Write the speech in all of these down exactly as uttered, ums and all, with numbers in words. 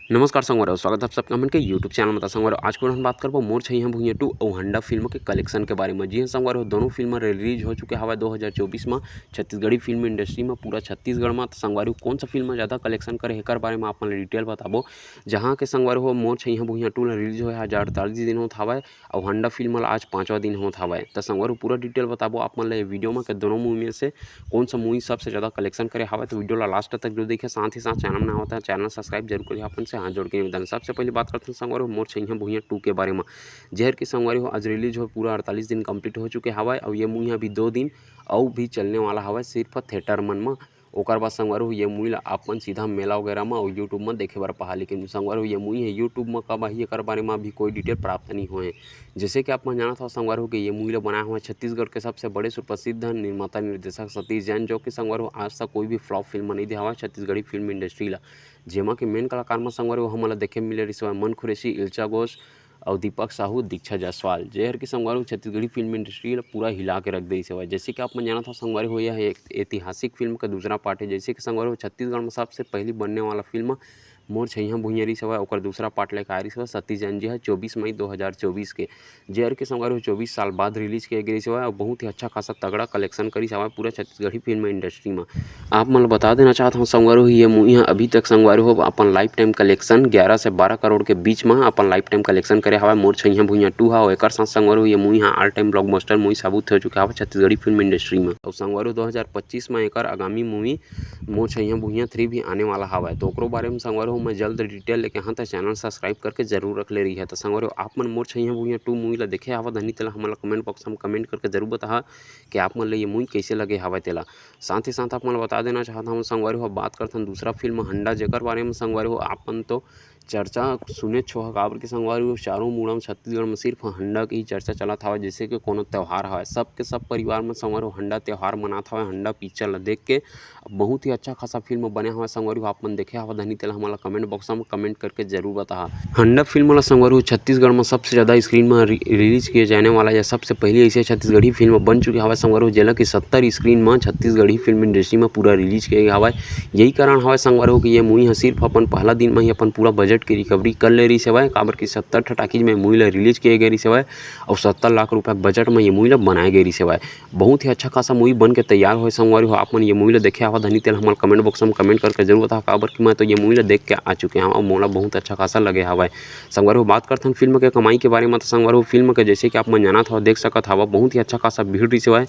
नमस्कार संगवारी हो, स्वागत है आप सबके हमन के YouTube चैनल में। त संगवारी हो, आज के हम बात करबो मोर छइहां भुइयां टू अउ हंडा फिल्म के कलेक्शन के बारे में। जी हां संगवारी हो, दोनों फिल्म रिलीज हो चुके हवय दो हज़ार चौबीस में छत्तीसगढ़ी फिल्म इंडस्ट्री में, पूरा छत्तीसगढ़ में। त संगवारी हो, कौन सा फिल्म ज़्यादा कलेक्शन करे, एकर बारे में आप मन ल डिटेल बताबो। जहां के संगवारी हो, मोर छइहां भुइयां टू रिलीज होय आज अड़तालीस दिन होत हवय, अउ हंडा फिल्म ल आज पाँचवा दिन होत हवय। त संगवारी हो, पूरा डिटेल बताबो आप मन ल ये वीडियो में कि दोनों मूवी में से कौन सा मूवी सबसे ज़्यादा कलेक्शन करे हवय। तो वीडियो ला लास्ट तक जरूर देखिए, साथ ही साथ चैनल में नवा हो त चैनल सब्सक्राइब जरूर करिए, अपन से हाथ जोड़ के निवेदन। सबसे पहले बात करते हैं संगवारी हो मोर छइहां भुइयां टू के बारे में। जेहर के संगवारी हो आज रिलीज हो पूरा अड़तालीस दिन कंप्लीट हो चुके हवय, अउ ये मूवी अभी दो दिन अउ भी चलने वाला हवय सिर्फ थिएटर मन में। ओकर बाद संगवारी हो ये मूवी ला आप मन सीधा मेला वगैरह में अउ YouTube में देखे बर पहा, लेकिन संगवारी हो ये मूवी है YouTube में कब आही, एकर बारे में अभी कोई डिटेल प्राप्त नहीं होए। जैसे कि आप मन जानत हो संगवारी हो कि ये मूवी ला बनाए हुए छत्तीसगढ़ के सबसे बड़े सुप्रसिद्ध निर्माता निर्देशक सतीश जैन, जो कि संगवारी हो आज तक कोई भी फ्लॉप फिल्म नहीं दे हवय छत्तीसगढ़ी फिल्म इंडस्ट्री ला। जेमा के मेन कलाकार में संगवारी हो हमन ला देखे मिले रिहिस हवय मन खुरैशी, इल्चा घोष अउ दीपक साहू, दीक्षा जायसवाल, जेहर के संगवारी हो छत्तीसगढ़ी फिल्म इंडस्ट्री ला पूरा हिला के रख दे रिहिस हवय। जैसे कि आप मन जानत हो संगवारी हो, यह एक ऐतिहासिक फिल्म का दूसरा पार्ट है। जैसे कि संगवारी हो छत्तीसगढ़ में सबसे पहली बनने वाला फिल्म मोर छइहां भुइयां रिहिस हवय, ओकर दूसरा पार्ट लेके आ रिहिस हवय सतीश जैन जी ह चौबीस मई दो हज़ार चौबीस के। जेहर के संगवारी हो चौबीस साल बाद रिलीज किया गया हवय अउ बहुत ही अच्छा खासा तगड़ा कलेक्शन करिस हवय पूरा छत्तीसगढ़ी फिल्म इंडस्ट्री में। आप मन ल बता देना चाहत हूँ संगवारी हो, ये मूवी ह अभी तक संगवारी हो अपन लाइफ टाइम कलेक्शन ग्यारह से बारह करोड़ के बीच में अपन लाइफ टाइम कलेक्शन करे हवय मोर छइहां भुइयां टू ह। अउ एकर साथ संगवारी हो ये मूवी ह ऑल टाइम ब्लॉकबस्टर मूवी साबित हो चुके हवय छत्तीसगढ़ी फिल्म इंडस्ट्री में। अउ संगवारी हो दो हज़ार पच्चीस में एकर आगामी मूवी मोर छइहां भुइयां थ्री भी आने वाला हवय। तो ओकरो बारे में संगवारी हो मैं जल्द डिटेल लेके हाँ, त चैनल सब्सक्राइब करके जरूर रख ले रहिए। त संगवारी हो आप मन मोर छइहां भुइयां टू मूवी ला देखे हवा धनी, तेला हमन ला कमेंट बॉक्स में कमेंट करके जरूर बताहा कि आप मन ल ये मूवी कैसे लगे हवय तेला। साथ ही साथ आप मन ल बता देना चाहत हूँ संगवारी हो, बात करथन दूसरा फिल्म हंडा, जेकर बारे में संगवारी हो आप मन तो चर्चा सुने छो ह, काबर के संगवारी हो चारों मुड़ा में छत्तीसगढ़ में सिर्फ हंडा के ही चर्चा चलत हवय। जैसे कि कोनो त्योहार हवय, सबके सब परिवार में संगवारी हो हंडा त्योहार मनात हवय। हंडा पिक्चर ला देख के बहुत ही अच्छा खासा फिल्म बने हवय संगवारी हो, आप मन देखे हवा धनी, तेला हमन ला कमेंट बॉक्स में कमेंट करके जरूर बताहा। हंडा फिल्म ला संगवारी हो छत्तीसगढ़ में सबसे ज्यादा स्क्रीन में रि-, रिलीज किए जाने वाला या सबसे पहली ऐसे छत्तीसगढ़ी फिल्म बन चुके हवय संगवारी हो, जेला कि सत्तर स्क्रीन में छत्तीसगढ़ी फिल्म इंडस्ट्री में पूरा रिलीज किए गए हवय। यही कारण हवय संगवारी हो कि ये मूवी ह सिर्फ अपन पहला दिन में ही अपन पूरा बजट के रिकवरी कर ले रहिस हवय, काबर कि सत्तर ठटाकीज में मूवी ला रिलीज किए गए रहिस हवय अउ सत्तर लाख रुपया के बजट में ये मूवी ला बनाए गए रहिस हवय। बहुत ही अच्छा खासा मूवी बन के तैयार होए संगवारी हो, आप मन ये मूवी ला देखे हवा धनी, तेला हमन कमेंट बॉक्स में कमेंट करके जरूर बताहा, काबर कि मैं तो ये मूवी ला देख के आ चुके हवं अउ मोला बहुत अच्छा खासा लगे हवय। संगवारी हो बात करथन फिल्म के कमाई के बारे में, तो संगवारी हो फिल्म के जैसे कि आप मन जानत हव, देख सकत हव, बहुत ही अच्छा खासा भीड़ रहिस हवय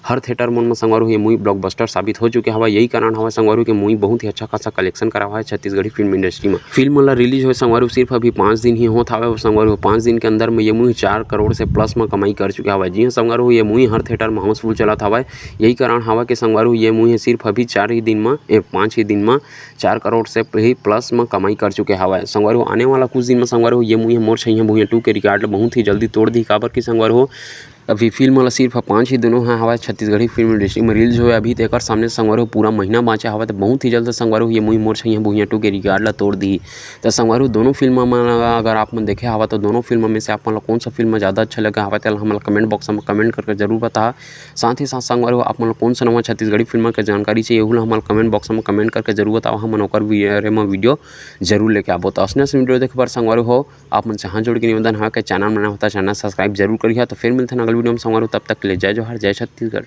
हर थिएटर मन में संगवारी हो। ये मूवी ब्लॉकबस्टर साबित हो चुके हवय, यही कारण हवय संगवारी हो कि मूवी बहुत ही अच्छा खासा कलेक्शन करा हवय छत्तीसगढ़ी फिल्म इंडस्ट्री में। फिल्म ला रिलीज होए संगवारी हो सिर्फ अभी पाँच दिन ही होत हवय, अउ संगवारी हो पाँच दिन के अंदर में ये मूवी चार करोड़ से प्लस में कमाई कर चुके हवय। जी हाँ संगवारी हो, ये मूवी हर थिएटर में हाउसफुल चलत हवय, यही कारण हवय कि संगवारी हो ये मूवी सिर्फ अभी चार ही दिन में, ए, पाँच ही दिन में चार करोड़ से भी प्लस में कमाई कर चुके हवय। संगवारी हो आने वाला कुछ दिन में संगवारी हो ये मूवी मोर छइहां भुइयां टू के रिकॉर्ड ला बहुत ही जल्दी तोड़ दी, काबर कि संगवारी हो अभी फिल्म ला सिर्फ पाँच ही दिनों ह हवय छत्तीसगढ़ी फिल्म इंडस्ट्री में रिलीज होए। अभी तो एकर सामने संगवारी हो पूरा महीना बांचे हवय, तो बहुत ही जल्द संगवारी हो ये मूवी मोर छइहां भुइयां टू के रिकॉर्ड ला तोड़ दी। तो संगवारी हो दोनों फिल्म मन ला अगर आप मन देखे हवा, तो दोनों फिल्म में से आप मन ला कौन सा फिल्म ज्यादा अच्छा लगा हवा, तेला हमन ला कमेंट बॉक्स में कमेंट करके जरूर बताहा। साथ ही साथ संगवारी हो आप मन ला कौन सा नवा छत्तीसगढ़ी फिल्म के जानकारी चाहिए, एहू ला हमन ला कमेंट बॉक्स में कमेंट करके जरूर बताओ, हमन ओकर बारे में वीडियो जरूर लेके आबो। तो असने असने वीडियो देखे बर संगवारी हो आप मन से हाथ जोड़ के निवेदन हवय कि चैनल में नवा हो त चैनल सब्सक्राइब जरूर करिहा। तो फिर मिलथन अगले वीडियो में संगवारी हो, तब तक के लिए जय जोहार, जय छत्तीसगढ़।